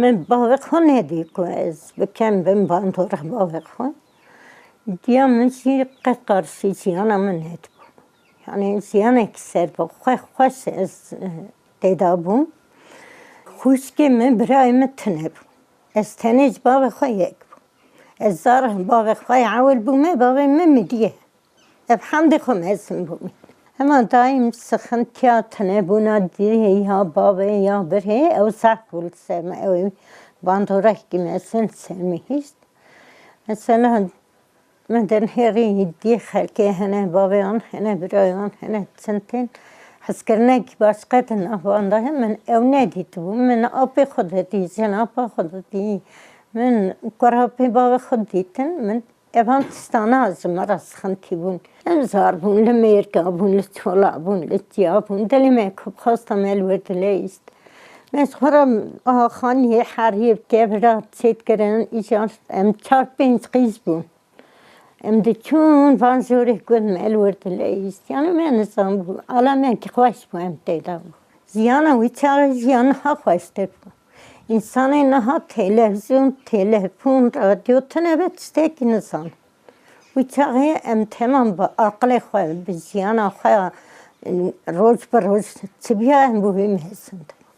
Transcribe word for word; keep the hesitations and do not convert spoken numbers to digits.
Min bavê xwe nedî ku ez bikem bim bandora bavê xwe. Diya min jî qet qarşî jiyana min nedibû. Yani jiyanek ser bi xwe xweş ez, e, têda bûm. Xwişkê min, birayê min tune bû. Ez tenê ji bavê xwe yek bûm. Ez zar bavê xwe ewil bûme, bavê min midiye. Ev hemdê xwe mezin bûme. Hema daîm sixintiya tunebûna dihê ya bavê ya birê ew zehf bû li ser me. Ew ê bandorekî mezin li ser me hîst. Mesela, min denhêrî dî xelkê hene, bavê wan hene, birayê wan hene, çin tên. Hezkirinekî başqe di nav wan de heye, min ew nedîtibû. Min apê xwe de dî, jinapa xwe de dî. Min kurapê bavê xwe dîtin. Min evan tiştana ji me re sixintî bûn. Em zar bûn, li mêrka bûn, li çola bûn, li tiya bûn. Dilê me ku bixwasta me li wir dileyîst. Me ji xwe re axaniyê heriyê bi tevra çêdikirin. Îcar em çar pênc qîz bûn. Em diçûn van jorê ku me li wir dileyîst. Yani me nizanbû. Alemekî xweş bû em tê de bû. Jiyana wî çaxê jiyan niha xweştir bû. Însanê niha televîzyon, telefon, radyo tune be tiştekî nizan. Wî çaxê em temam bi aqilê xwe, bi jiyana xwe roj bi roj çi biya em bi wî mezin de.